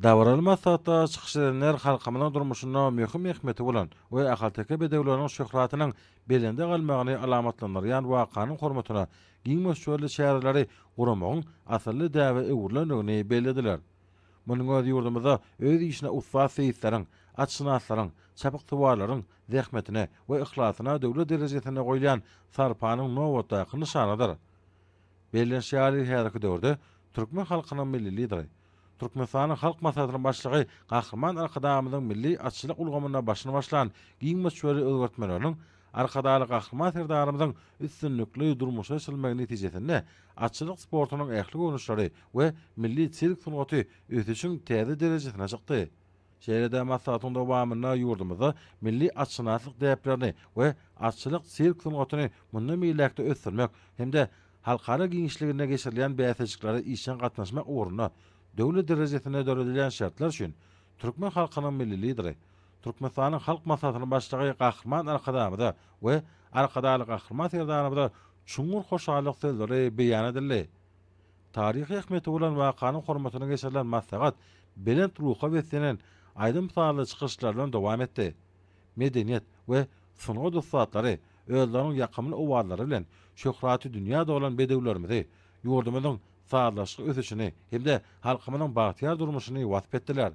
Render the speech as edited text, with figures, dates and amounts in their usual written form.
Dabaraly maslahatda çykyş edenler halkymyzyň durmuşynda möhüm ähmiýeti bolan we ahalteke bedewleriniň şöhratynyň belende galmagyny alamatlandyrýan wakanyň hormatyna giň möçberli çäreleri guramagyň asylly däbe öwrülendigini bellediler. Munuň özi ýurdumyzda öz işine ussat seýisleriň, atşynaslaryň, çapyksuwarlaryň zähmetine we yhlasyna döwlet derejesinde goýulýan sarpanyň nobatdaky nyşanydyr. Bellenişi ýaly, häzirki döwürde türkmen halkynyň Milli Lideri, Türkmenistanyň Halk Maslahatynyň Başlygy Gahryman Arkadagymyzyň milli atçylyk ulgamynda başyny başlan giň möçberli özgertmeleriniň Arkadagly Gahryman Serdarymyzyň üstünlikli durmuşa geçirilmegi netijesinde atçylyk sportunyň ähli görnüşleri we milli sirk sungaty ösüşiň täze derejesine çykdy. Şeýle-de maslahatyň dowamynda ýurdumyzda milli atşynaslyk däplerini we atçylyk sirk sungatyny mundan beýläk-de ösdürmek hem-de halkara giňişliginde geçirilýän bäsleşiklere işjeň gatnaşmak ugrunda döwlet derejesinde döredilýän şertler üçin türkmen halkynyň Milli Lideri, Türkmenistanyň Halk Maslahatynyň Başlygy Gahryman Arkadagymyza we Arkadagly Gahryman Serdarymyza çuňňur hoşallyk sözleri beýan edildi. Taryhy ähmiýeti bolan wakanyň hormatyna geçirilen maslahat belent ruha beslenen aýdym-sazly çykyşlar bilen dowam etdi. Medeniýet we sungat ussatlary özleriniň ýakymly owazlary bilen şöhraty dünýä dolan bedewlerimizi, ýurdumyzyň sazlaşykly ösüşini hem-de halkymyzyň bagtyýar durmuşyny wasp etdiler.